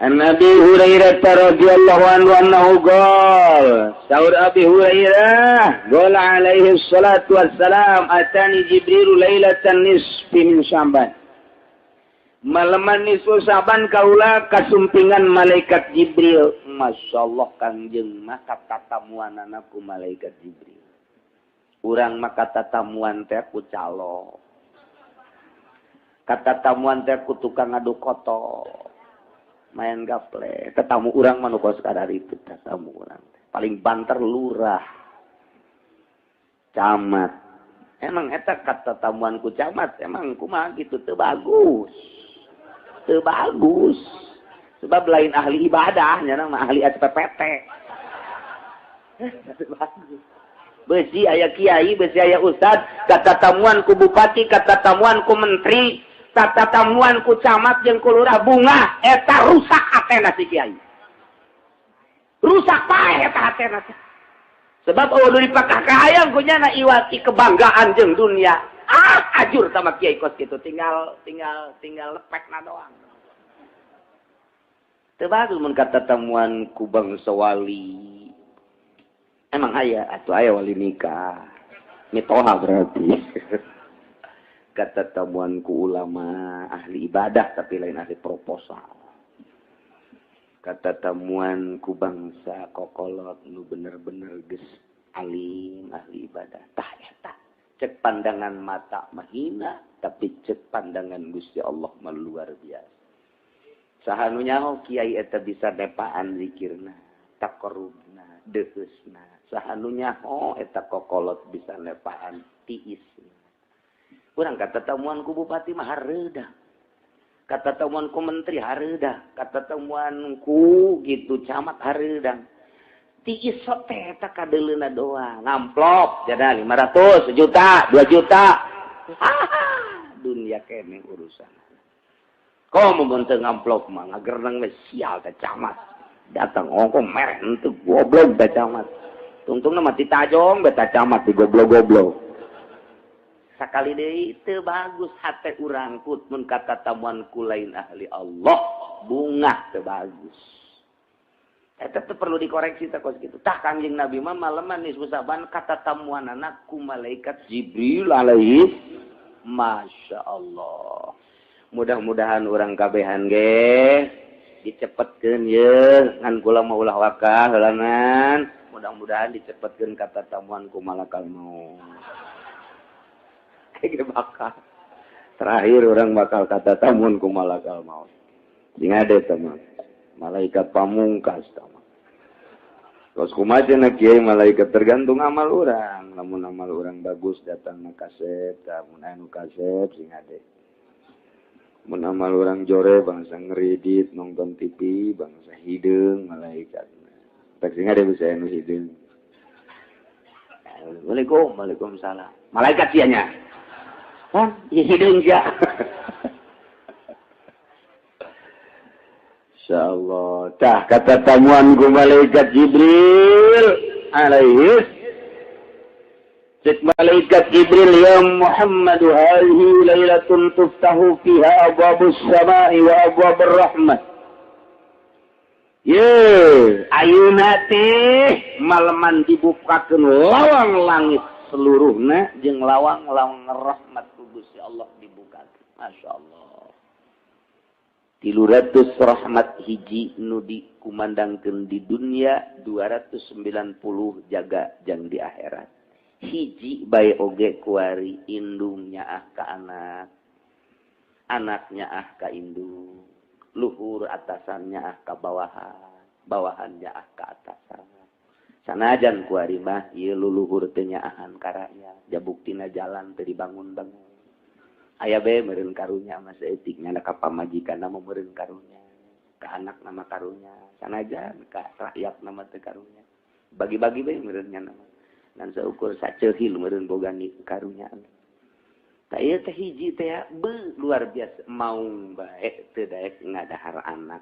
An Abi Hurairah radhiyallahu anhu annahu qala saur Abi Hurairah qala alaihi salatu wassalam atani Jibril lailatan nisfi min Sya'ban. Malaman nisfu Sya'ban kaula kasumpingan malaikat Jibril. Masyaallah Kangjeng mah katatamuanana ku malaikat Jibril. Urang mah katatamuan teh ku calo. Katatamuan teh ku tukang adu koto. Main gaple. Tetamu urang mah nu kos kadar itu tetamu urang. Paling banter lurah. Camat. Emang eta katatamuan ku camat emang kumaha gitu teu bagus. Teu bagus. Sebab lain ahli ibadah nya mah ahli SPPT. Teu bagus. Besi aya kiai, besi aya ustad, katatamuan ku bupati, katatamuan ku menteri, katatamuan ku camat jeung ku lurah bunga eta rusak hatena si kiai. Rusak paeh eta hatena. Sebab eueuh nu dipakah kahayang ku nyana iwati kebanggaan jeung dunia. Ah, ajur sama kiai kos kitu tinggal tinggal tinggal lepekna doang. Teu bagus mun katatamuan ku bangsa wali. Emang aya atuh aya wali nikah. Mitoha berarti. Katatamuan ku ulama ahli ibadah tapi lain ahli proposal. Katatamuan ku bangsa kokolot nu bener-bener geus alim ahli ibadah. Tah eta cek pandangan mata mahina tapi cek pandangan Gusti Allah mah luar biasa. Saha nu nyaho kiai eta bisa nepaan zikirna, taqarrubna, deuheusna. Saha nu nyaho eta kokolot bisa nepaan tiisna. Urang katatamuan ku bupati mah hareudah. Katatamuan ku menteri hareudah, katatamuan ku gitu camat hareudah. Tiis teh eta kadeuleuna doang, ngamplop jada 500, 1 juta, 2 juta. Dunia kene urusan. Komo mun teu ngamplop mah ngagerneng we sial teh camat. Datang ongko mereh henteu goblok teh camat. Tungtungna mah tajong beta camat di goblok-goblok. Sakali deui teu bagus hate urang kut mun katatamuan ku lain ahli Allah, bungah teu bagus. Eta teh perlu dikoreksi teh kos kitu. Tah Kangjeng Nabi mah maleman nisfu Sya'ban katatamuanana ku malaikat Jibril alaihi. Masya Allah. Mudah-mudahan urang kabehan ge dicepetkeun ye ngan kula mah ulah wakah heulanan. Mudah-mudahan dicepetkeun katatamuan ku malakal maut. Kayak bakal terakhir orang bakal katatamuan ku malakal maut. Sing ada teman malaikat pamungkas teman. Terus kumaha cenah kiai malaikat tergantung amal orang. Lamun amal orang bagus datang na kasep, lamun anu kasep sing ade. Mun amal orang jore bangsa ngeridit nonton TV bangsa hideung malaikat. Tak sing ade bisa anu hideung. Assalamualaikum, waalaikumsalam. Malaikat sia nya. Hah? Ya hideung sia. Insyaallah. Tah katatamuan ku malaikat Jibril alaihi. Cek malaikat Jibril, ya Muhammad hadhihi lailatun tuftahu fiha abwabus samai wa abwabur rahmah. Ye, ayeuna teh maleman dibukakeun lawang langit seluruhna jeung lawang-lawang rahmat ku Gusti Allah dibukakeun. Masyaallah. 300 rahmat hiji nu dikumandangkeun di dunia, 290 jaga jang di akhirat. Hiji bae oge kuari indung nyaah ka anak, anak nyaah ka indung, luhur atasan nyaah ka bawahan, bawahan nyaah ka atasan. Sanajan kuari mah ieu luluhur teu nyaahan ka rakyat, jabuktina jalan teu dibangun-bangun. Aya bae meureun karunya mah saeutik nya ka pamajikanna mah meureun karunya, ka anak nama karunya, sanajan ka rakyat nama teu karunya. Bagi-bagi bae meureun nya nama. Ngan saukur saceuhil meureun boga karunya. Tah ieu teh hiji teh be luar biasa maung bae teu daek ngadahar anak.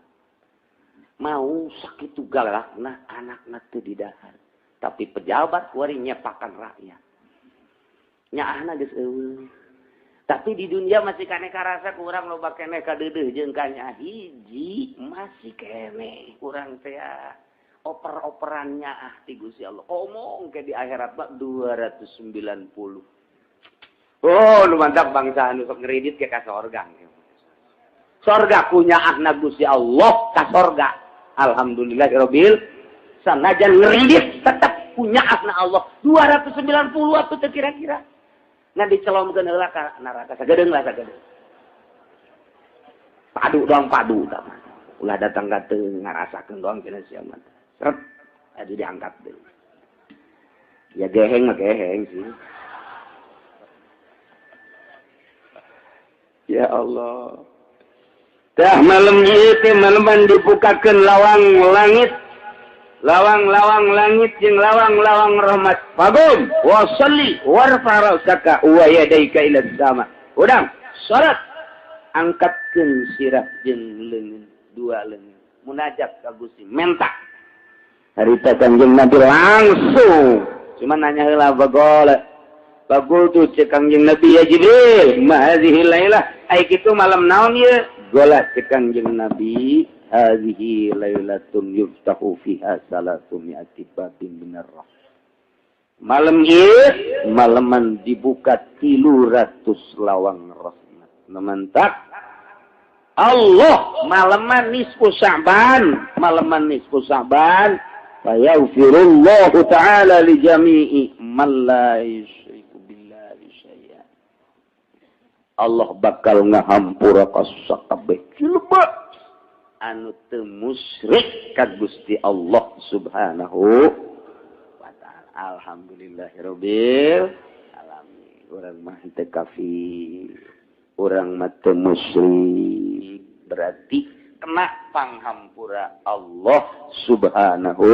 Mau sakitu galakna anakna teu didahar. Tapi pejabat kuari nyepakan rakyat. Nyaahna geus eueuh. Tapi di dunia masih keneh karasa kurang loba keneh kadeudeuh jeung kanya hiji masih keneh kurang teh oper-operannya ah ti Gusti Allah. Omong ke di akhirat mah 290. Oh, nu mantap bangsa anu sok ngeridit ke ka sorga. Sorga punya ahna Gusti Allah ka sorga. Alhamdulillahirabbil sanajan ngeridit tetap punya ahna Allah 290 atuh teh kira-kira. Nah, dicelomkeun heula ka neraka sagedeung lah, sagedeung. Padu doang, padu tah mah. Ulah datang ka teu ngarasakeun doang cenah sia mah. Seret atuh diangkat deui. Ya geheng mah geheng sih. Ya Allah. Tah malam ieu teh maleman dibukakeun lawang langit. Lawang-lawang langit jeung lawang-lawang rahmat. Fagum wa salli warfa ra'saka wa yadayka ila sama. Udang, salat. Angkatkeun sirah jeung leungeun, dua leungeun. Munajat ka Gusti, menta. Harita Kangjeng Nabi langsung. Cuma nanya heula bagol. Bagul tu cek Kangjeng Nabi, ya Jibril, ma hadhihi lailah? Ai kitu malam naon ieu? Gola cek Kangjeng Nabi, hadhihi lailatun yuftahu fiha salatu mi'ati babin minar rahmah. Malam ieu malaman dibuka 300 lawang rahmat. Mantap. Allah malaman nisfu Sya'ban, malaman nisfu Sya'ban fayaghfirullahu ta'ala li jami'i man la yusyriku billahi syai'a. Allah bakal ngahampura ka sakabeh jelema anu teu musyrik ka Gusti Allah Subhanahu wa ta'ala. Alhamdulillahirabbil alamin. Urang mah teu kafir, urang mah teu musyrik, berarti kena panghampura Allah Subhanahu.